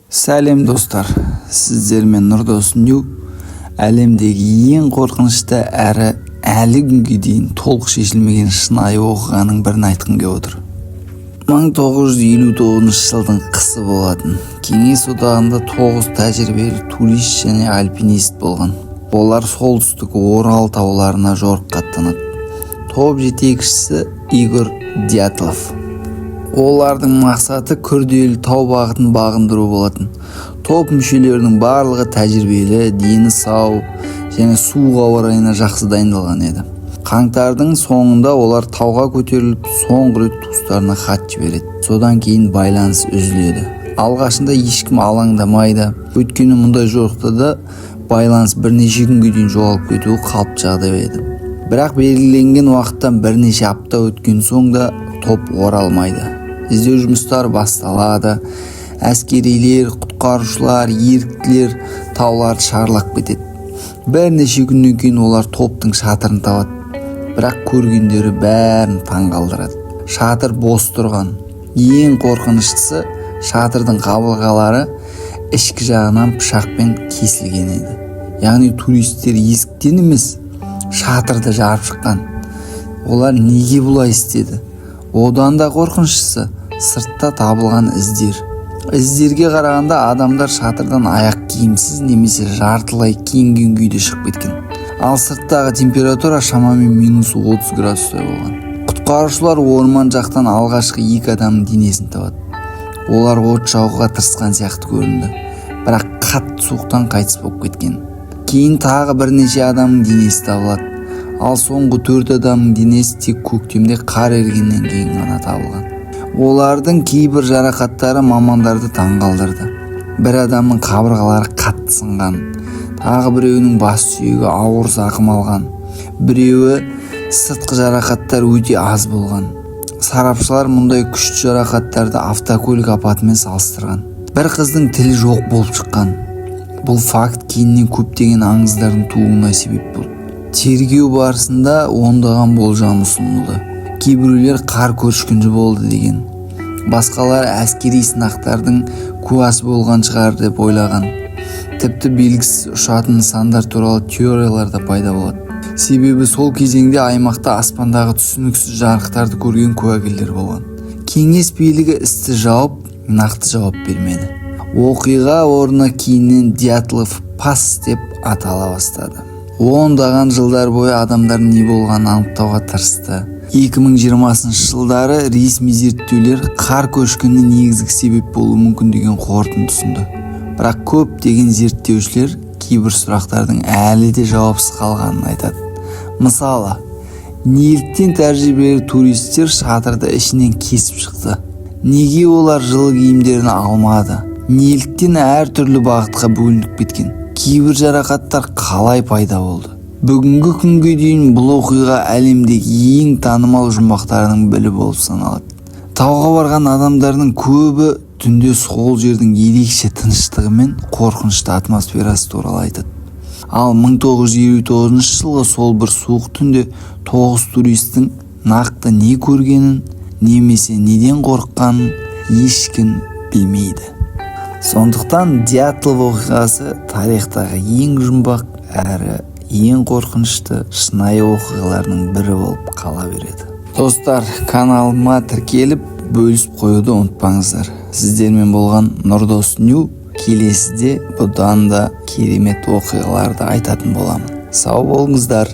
Сәлем, достар! Сіздермен Нұрдос Нью. Әлемдегі ең қорқынышты әрі әлі күнге дейін толық шешілмеген шынайы оқиғаның бірін айтқым келіп отыр. 1959 жылдың қысы болатын. Кеңес Одағында тоғыз тәжірибелі турист және альпинист болған. Олар Солтүстік Орал тауларына жорыққа аттанады. Топ жетекшісі Игорь Дятлов. Олардың мақсаты күрделі тау бағытын бағындыру болатын. Топ мүшелерінің барлығы тәжірибелі, дені сау және суық ауа райына жақсы дайындалған еді. Қаңтардың соңында олар тауға көтеріліп, соңғы рет туыстарына хат жібереді. Содан кейін байланыс үзіледі. Алғашында ешкім алаңдамайды, өйткені мұндай жорықта да байланыс бірнеше күнге дейін жоғалып кетуі қалыпты жағдай еді. Бірақ белгіленген уақыттан бірнеше апта өткен соң да топ оралмайды. Іздеу жұмыстары басталады. Әскерилер, құтқарушылар, еріктілер тауларды шарлап кетеді. Бірнеше күннен кейін олар топтың шатырын табады. Бірақ көргендері бәрін таңғалдырады: шатыр бос тұрған. Ең қорқыныштысы, шатырдың қабырғалары ішкі жағынан пышақпен кесілген еді. Яғни туристер есіктен емес, шатырды жарып шыққан. Олар неге бұлай істеді? Одан да қорқыныштысы – сыртта табылған іздер. Іздерге қарағанда, адамдар шатырдан аяқ киімсіз немесе жартылай киінген күйде шығып кеткен. Ал сырттағы температура шамамен минус 30 градустай болған. Құтқарушылар орман жақтан алғашқы екі адамның денесін табады. Олар от жағуға тырысқан сияқты көрінді, бірақ қатты суықтан қайтыс болып кеткен. Кейін тағы бірнеше адамның денесі табылады. Ал соңғы төрт адамның денесі тек көктемде, қар ерігеннен кейін ғана табылған. Олардың кейбір жарақаттары мамандарды таңғалдырды. Бір адамның қабырғалары қатты сынған, тағы біреуінің бас сүйегі ауыр зақым алған, біреуі сыртқы жарақаттар өте аз болған. Сарапшылар мұндай күшті жарақаттарды автокөлік апатымен салыстырған. Бір қыздың тілі жоқ болып шыққан. Бұл факт кейіннен көптеген аңыздардың тууына себеп болды. Тергеу барысында ондаған болжам ұсынылды. Кейбіреулер қар көшкіні болды деген, басқалары әскери сынақтардың куәсі болған шығар деп ойлаған. Тіпті белгісіз ұшатын нысандар туралы теориялар да пайда болады, себебі сол кезеңде аймақта аспандағы түсініксіз жарықтарды көрген куәгерлер болған. Кеңес билігі істі жауып, нақты жауап бермеді. Оқиға орны кейіннен Дятлов пасс деп атала бастады. Ондаған жылдар бойы адамдар не болғанын анықтауға тырысты. 2020 жылдары ресми зерттеулер қар көшкіні негізгі себеп болуы мүмкін деген қорытынды ұсынды. Бірақ көптеген зерттеушілер кейбір сұрақтардың әлі де жауапсыз қалғанын айтады. Мысалы, неліктен тәжірибелі туристер шатырды ішінен кесіп шықты? Неге олар жылы киімдерін алмады? Неліктен әртүрлі бағытқа бөлініп кеткен? Кейбір жарақаттар қалай пайда болды? Бүгінгі күнге дейін бұл оқиға әлемдегі ең танымал жұмбақтардың бірі болып саналады. Тауға барған адамдардың көбі түнде сол жердің ерекше тыныштығы мен қорқынышты атмосферасы туралы айтады. Ал 1959 жылғы сол бір суық түнде тоғыз туристің нақты не көргенін немесе неден қорыққанын ешкім білмейді. Сондықтан Дятлов оқиғасы тарихтағы ең жұмбақ әрі ең қорқынышты шынайы оқиғалардың бірі болып қала береді. Достар, каналыма тіркеліп, бөлісіп қоюды ұмытпаңыздар. Сіздермен болған Нұрдос Нью. Келесіде бұдан да керемет оқиғаларды айтатын боламын. Сау болыңыздар!